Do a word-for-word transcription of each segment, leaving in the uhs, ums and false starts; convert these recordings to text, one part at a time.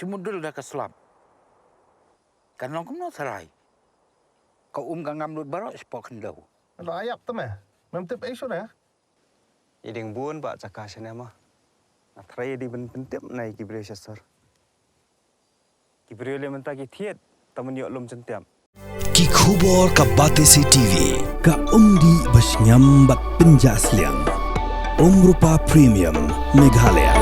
Te mudul da ka slap. Kan long kumno tharai. Ka um ka ngam lut baroh shapoh khyndew. Lo ayap te me. Mem tip ai shuh ne. I ding bun ba jaka shane ma. Nga tharai i ding ban pyntip na i ki briew sha sor. Ki briew le mynta ki thied ta man ïoh lum jyntiap. Ki khubor ka Batesi T V, ka umdih ba shngiam bad pynjah sliang. Umrupa Premium, Meghalaya.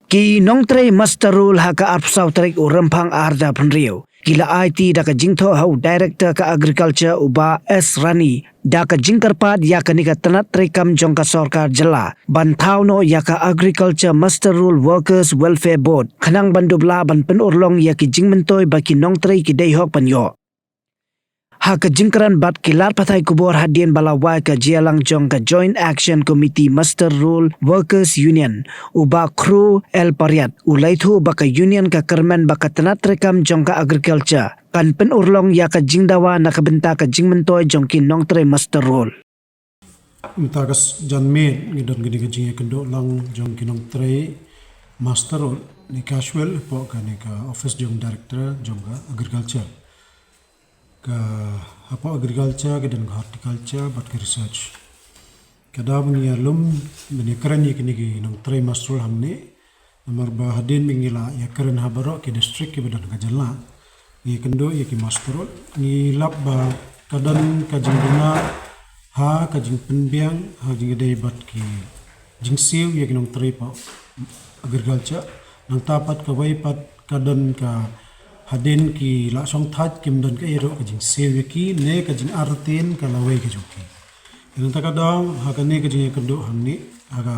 Ki nongtrei muster roll ha ka arphew saw tarik u Rymphang ar hajar arphew hynriew ki la aiti da ka jingthoh ha u Director ka Agriculture u Bah S Rani da ka jingkyrpad ïa kane ka tnat treikam jong ka sorkar jylla ban thaw noh ïa ka Agriculture Muster Roll Workers Welfare Board khnang ban dup lah ban pynurlong ïa ki jingmyntoi ba ki nongtrei ki dei hok ban ïoh. Ha ka jingkren bad ki lad pathai khubor hadien ba la wai ka jingïalang jong ka Joint Action Committee Muster Roll Workers Union u Bah Khroo L Pariat u la ïathuh ba ka union ka kyrmen ba ka tnat treikam jong ka agriculture kan pynurlong ïa ka jingdawa na ka bynta ka jingmyntoi jong ki nongtrei muster roll. Mynta ka s-, janmiet ngi don kane ka jingïakynduh lang jong ki nongtrei muster roll, ni casual, hapoh kane ka office jong director jong ka agriculture. Ka hapoh agriculture, ka don ka horticulture bad ka research. Ka dei ba ngi ïalum ban ïakren ïa kine ki nongtrei muster roll hangne. Namar ba hadien ba ngi la ïakren ha baroh ki district kiba don ha ka jylla, ngi ïakynduh ïa ki muster roll, ngi lap ba ka don ka jingduna ha ka jingpynbiang ha jingïadei bad ki jingsiew ïa ki nongtrei hapoh agriculture. Nangta pat kawei pat ka don ka hadien ki la shong thait kim don kaei ruh ka jingsiew ïa ki ne ka jingartatien ka lawei ka jong ki. Nangta ka daw ha kane ka jingïakynduh hangne ha ka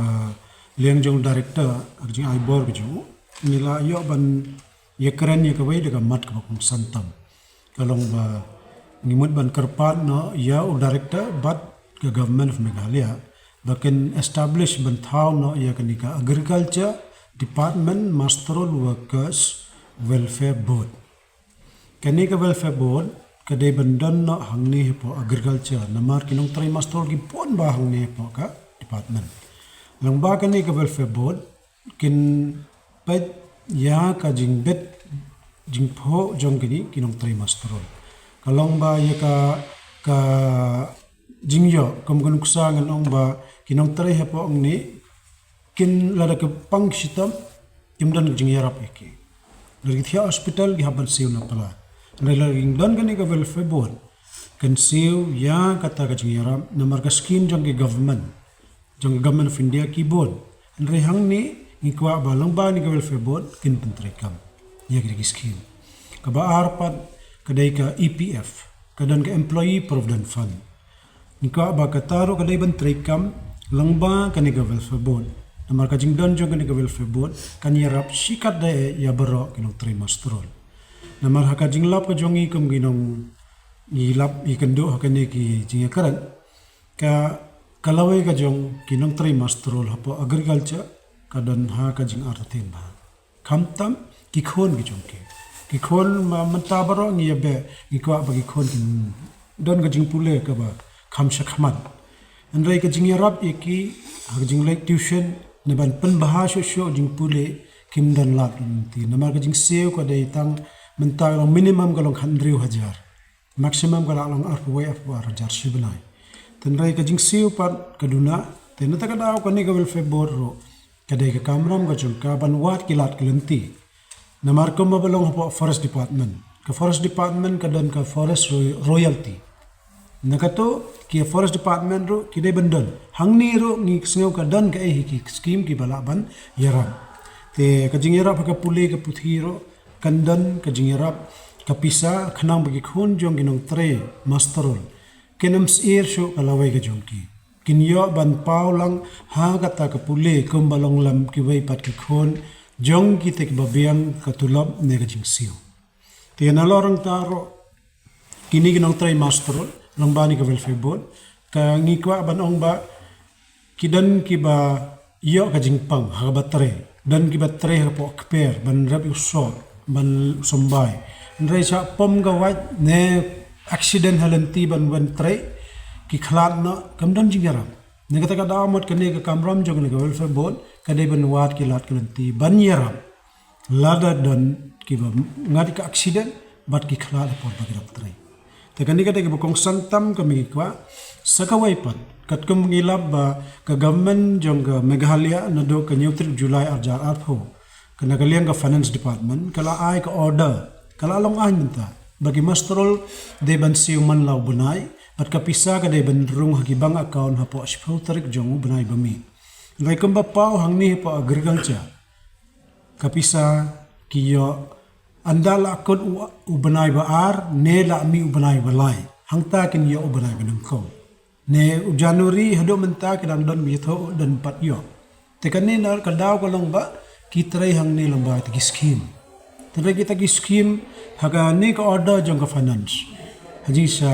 liang jong u director ha ka jingai bor ka jong u, ngi la ïoh ban ïakren ïa kawei da ka mat kaba kongsan tam. Ka long ba ngi mut ban kyrpad noh ïa u director bad ka Government of Meghalaya ba kin establish ban thaw noh ïa kane ka Agriculture Department Muster Roll Workers Welfare Board. Kane ka welfare board ka dei ban don noh hangne hapoh agriculture, namar ki nongtrei muster roll ki bun bha hangne hapoh ka department. Lyngba kane ka welfare board kin peit ïa ka jingbit jingphuh jong kine ki nongtrei muster roll. Ka long ba ïa ka, ka jingïoh, kum ka nuksa ngan ong ba ki nongtrei hapoh hangne kin lada ki pang ki shitom, kim don ka jingïarap ïa ki. Lada ki thiah hospital ki hap ban siew na pla. Hynrei lada ki don kane ka welfare board, kan siew ïa kata ka jingïarap namar ka scheme jong ki government, jong ka Government of India ki bun. Hynrei hangne ngi kwah ba lyngba kane ka welfare board kin pyntreikam ïa kine ki scheme. Kaba ar pat ka dei ka E P F, ka don ka Employee Provident Fund. Ngi kwah ba kata ruh ka dei ban treikam lyngba kane ka welfare board. Namar ka jingdon jong kane ka welfare board kan ïarap shikatdei ïa baroh ki nongtrei muster roll. Namar ha ka jinglap ka jong ngi kum ki nong, ngi lap ngi kynduh ha kane ki jingïakren, ka, ka lawei ka jong ki nongtrei muster roll hapoh agriculture ka don ha ka jingartatien bha. Khamtam ki khun ki jong ki. Ki khun ma mynta baroh ngi ïa beh, ngi kwah ba ki khun kin don ka jingpule kaba kham shakhmat. Hynrei ka jingïarap ïa ki ha ka jingleit tuition ne ban pynbha shuh shuh jingpule kim don lad lynti. Namar ka jingsiew ka dei tang mynta ka long minimum ka long khathynriew hajar. Maximum ka lah long arphew wei arphew ar hajar shi bnai. Hynrei ka jingsiew pat ka duna, te nangta ka daw kane ka welfare board ruh ka dei ka kamram ka jong ka ban wad ki lad ki lynti. Namar kumba long hapoh Forest Department. Ka Forest Department ka don ka Forest Roy-, Royalty. Na kato ki Forest Department ruh ki dei ban don. Hangne ruh ngi sngew ka don kaei hi ki scheme kiba lah ban ïarap. Te ka jingïarap ha ka pule ka puthi ruh kan don ka jingïarap ka pisa khnang ba ki khun jong ki nongtrei muster roll kin ym sheptieng shuh ka lawei ka jong ki. Kin ïoh ban paw lang ha kata ka pule kumba long lem kiwei pat ki khun jong kita kiba biang ka tulop ne ka jingsiew. Te nalor nangta ruh kine ki nongtrei muster roll lyngba kane ka welfare board, ka ngi kwah ban ong ba ki don kiba ïoh ka jingpang ha kaba trei. Don kiba trei hapoh kper ban rep ïa u soh, ban sumbai. Hynrei sha pom ka wait ne accident ha lynti ban wan trei, ki khlad noh, kam don jingïarap. Na kata ka daw mut kane ka kamram jong kane ka welfare board ka dei ban wad ki lad ki lynti ban ïarap lada don kiba ngat ka accident bad ki khlad ha por ba ki dang trei. Te kane ka dei kaba kongsan tam kaba ngi kwah. Sa kawei pat, katkum ngi lap ba ka government jong ka Meghalaya naduh ka hynñiew tarik July arhajar arphew, ka na ka liang ka Finance Department ka la ai ka order, ka la long aiñ mynta ba ki muster roll dei ban siew man la u bnai, bad ka pisa ka dei ban rung ha ki bank account hapoh shiphew tarik jong u bnai ba mih. Hynrei kumba paw hangne hapoh agriculture, ka pisa ki ïoh ynda la kut u, u bnai ba ar ne la mih u bnai ba lai. Hangta kin ïoh u bnai ba nyngkong. Ne u January haduh mynta ki dang don ba ïathuh, don pat ïoh. Te kane na ka daw ka long ba ki trei hangne lyngba kita ki scheme. Te hynrei kita ki scheme, ha kane ka order jong ka finance, ha jingshisha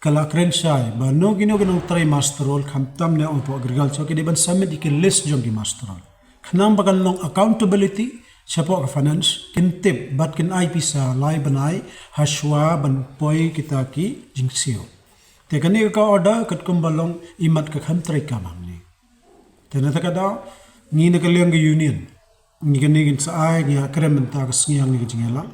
ka la kren shai ba no kino kino ki nongtrei muster roll, khamtam ne ong hapoh agriculture, ki dei ban submit ïa ki list jong ki muster roll. Khnang ba kan long accountability shapoh ka finance, kin tip bad kin ai pisa lai bnai hashwa ban poi kita ki jingsiew. Te kane ka order katkum ba long imat ka kham treikam hangne. Te na kata ka daw, ngi na ka liang ka union, ngi kane ngin sa ai, ngi ïa kren mynta ka sngi hangne ka jingïalang.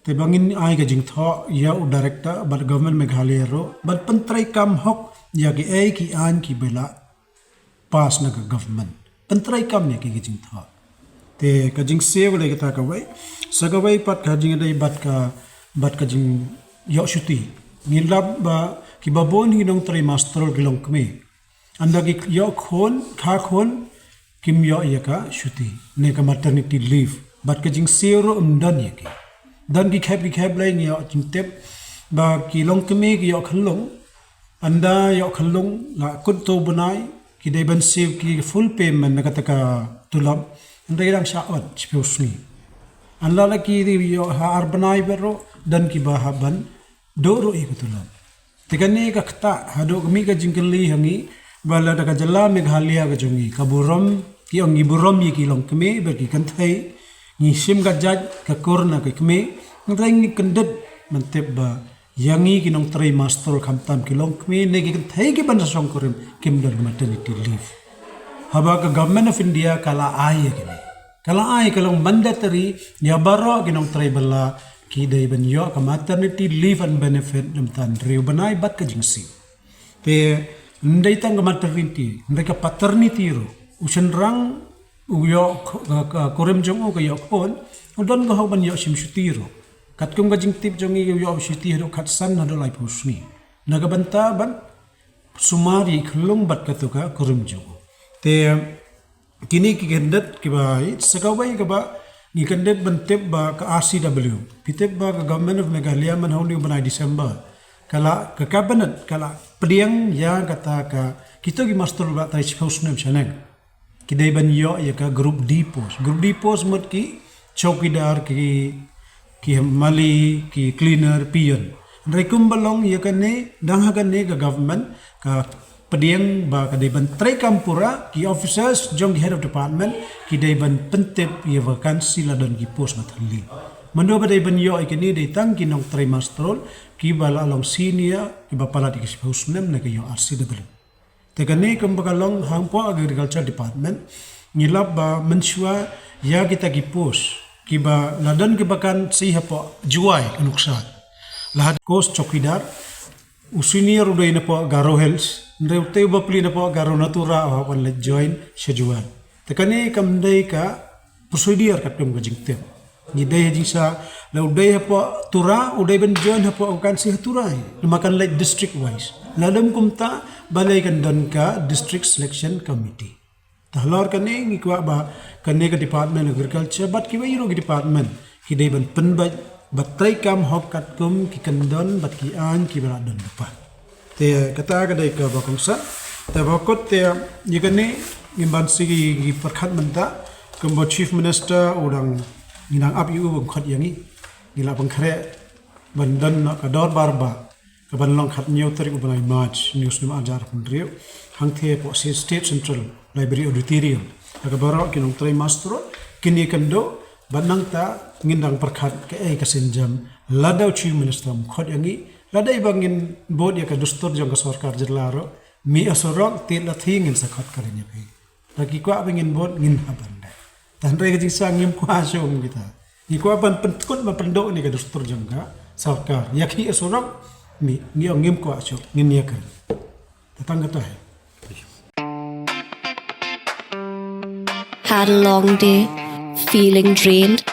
Te ba ngin ai ka jingthoh ïa u director bad government Meghalaya ruh ban pyntreikam hok ïa kiei ki aiñ kiba la pass na ka government. Pyntreikam ïa ki, ki jingthoh. Te ka jingsiew ka dei kata kawei. Sa kawei pat ka jingïadei bad ka, bad ka jingïoh shuti. Ngi lap ba kiba bun ki nongtrei muster roll ki longkmie. Ynda ki ïoh khun, kha khun, kim ïoh ïa ka shuti ne ka maternity leave. Bad ka jingsiew ruh ym don ïa ki. Don ki khep ki khep lei ngi ïoh jingtip ba ki longkmie ki ïoh khyllung. Ynda ïoh khyllung la kut uto u bnai, ki dei ban siew ki full payment na kata ka tulop. Hynrei dang shah ot shiphew sngi. Ynda la ki ïoh ha ar bnai bad ruh, don kiba hap ban duh ruh ïa ka tulop. Te kane ka ktah haduh ka mih ka jingkylli ha ngi ba lada ka jylla Meghalaya ka jong ngi ka burom, ki ong ngi burom ïa ki longkmie bad ki kynthei, ngi shim ka jait ka kur na ki kmie, hynrei ngi kyndit ban tip ba ïa ngi ki nongtrei muster roll khamtam ki longkmie ne ki kynthei kiban sa shongkurim kim don maternity leave. Haba ka Government of India ka la ai ïa kine, ka la ai, ka long mandatory ïa baroh ki nongtrei bylla, ki dei ban ïoh ka maternity leave and benefit na ka bynta hynriew bnai bad ka jingsiew. Te ym dei tang ka maternity, hynrei ka paternity ruh. U shynrang u ïoh k-, ka, ka kurim jong u ka ïoh khun, u don ka hok ban ïoh shim shuti ruh. Katkum ka jingtip jong ngi u ïoh shuti haduh khatsan haduh laiphew sngi. Na ka bynta ban sumar ïa i khyllung bad kato ka kurim jong u. Te kine ki kyndit kiba, sa kawei kaba ngi kyndit ban tip ba ka R C W. Phi tip ba ka Government of Meghalaya mynhynnin u bnai December, ka la, ka Cabinet ka la pdiang ïa kata ka, kito ki muster roll ba trei shiphew snem shaneng, ki dei ban ïoh ïa ka Group D post. Group D post mut ki chowkidar, ki, ki mali, ki cleaner, peon. Hynrei kumba long ïa kane, dang ha kane ka government ka pdiang ba ka dei ban treikam pura, ki officers jong ki head of department ki dei ban pyntip ïa vacancy la don ki post ba thylli. Mynno ba dei ban ïoh ïa kine dei tang ki nongtrei muster roll kiba la long senior, kiba palat ïa ki shiphew snem ne ka ïoh R C W. Te kane kumba ka long hapoh Agriculture Department, ngi lap ba mynshuwa ïa kita ki post kiba la don ki vacancy hapoh Jowai, ka nuksa. La ha post chowkidar, u senior u dei napoh Garo Hills, hynrei utai u bapli napoh Garo Natura u hap ban leit join sha Jowai. Te kane kam dei ka procedure katkum ka jingtip. Ngi dei ha jingsa, la u dei hapoh Tura, u dei ban join hapoh vacancy ha Tura hi. Namar kan leit district wise. Lada ym kumta, balei kan don ka District Selection Committee. Te halor kane ngi kwah ba kane ka Department Agriculture bad kiwei ruh ki department ki dei ban pynbeit bad treikam hok katkum ki kyndon bad ki aiñ kiba la don lypa. Te kata ka dei kaba kongsan. Te ba kut te ïa kane ngim ban shu ki, ki pyrkhat mynta. Kumba Chief Minister u dang, ngi dang ap ïa u ban khot ïa ngi. Ngi la pynkhreh ban don ka dorbar ba, kaban long khathynñiew tarik u bnai March, hynñiew snem arhajar arphew hynriew. Hangtei hapoh State Central Library Auditorium. Ha kaba baroh ki nongtrei muster roll kin ïakynduh, bad nangta ngin dang pyrkhat kaei ka sienjam lada u Chief Minister um khot ïa ngi, lada i ba ngin bud ïa ka dustur jong ka sorkar jylla ruh, mih ha surok, tied lathi ngin sa khot kren ïa phi. Ta ki kwah ba ngin bud, ngin hap ban leh. Tang hynrei ka jingshisha ngim kwah shuh ong kita. Ngi kwah ban pynkut ban pynduh ïa ka dustur jong ka sorkar. Ïa ki surok, ngi, ngi ong ngim kwah shuh, ngin ïa kren. Te tang kata hi. Had a long day? Feeling drained?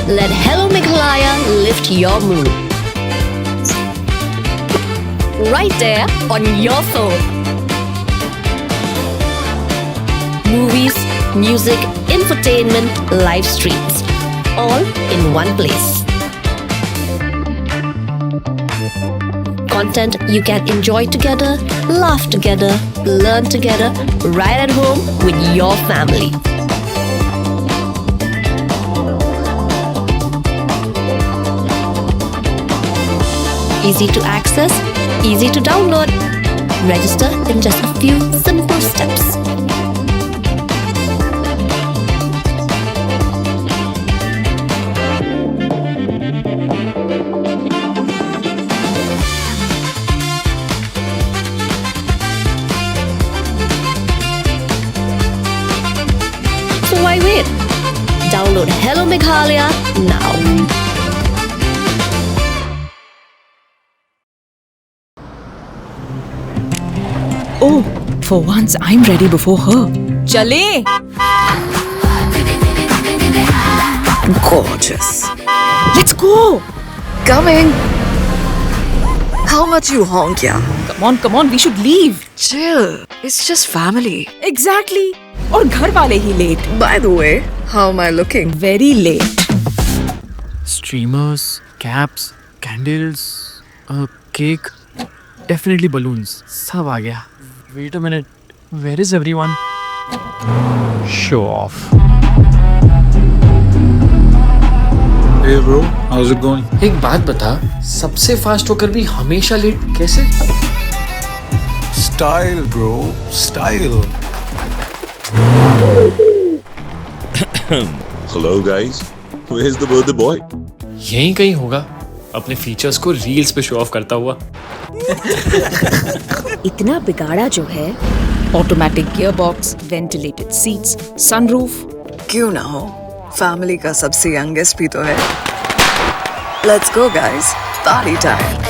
Let Hello Meghalaya lift your mood. Right there on your phone. Movies, music, infotainment, live streams, all in one place. Content you can enjoy together, laugh together, learn together, right at home with your family. Easy to access, easy to download. Register in just a few simple steps. So why wait? Download Hello Meghalaya now. Oh, for once I'm ready before her. चले। Gorgeous. Let's go. Coming. How much you honk, yeah? Come on, come on, we should leave. Chill. It's just family. Exactly. और घर वाले ही late. By the way, how am I looking? Very late. Streamers, caps, candles, a cake, definitely balloons. सब आ गया. Wait a minute. Where is everyone? Show off. Hey bro, how's it going? एक बात बता, सबसे फास्ट होकर भी हमेशा लेट कैसे? Style, bro, style. Hello guys, where's the birthday boy? यहीं कहीं होगा, अपने फीचर्स को रील्स पे शो ऑफ करता हुआ. इतना बिगाड़ा जो है. Automatic gearbox, ventilated seats, sunroof. क्यों ना हो, फैमिली का सबसे यंगेस्ट भी तो है. Let's go guys, party time.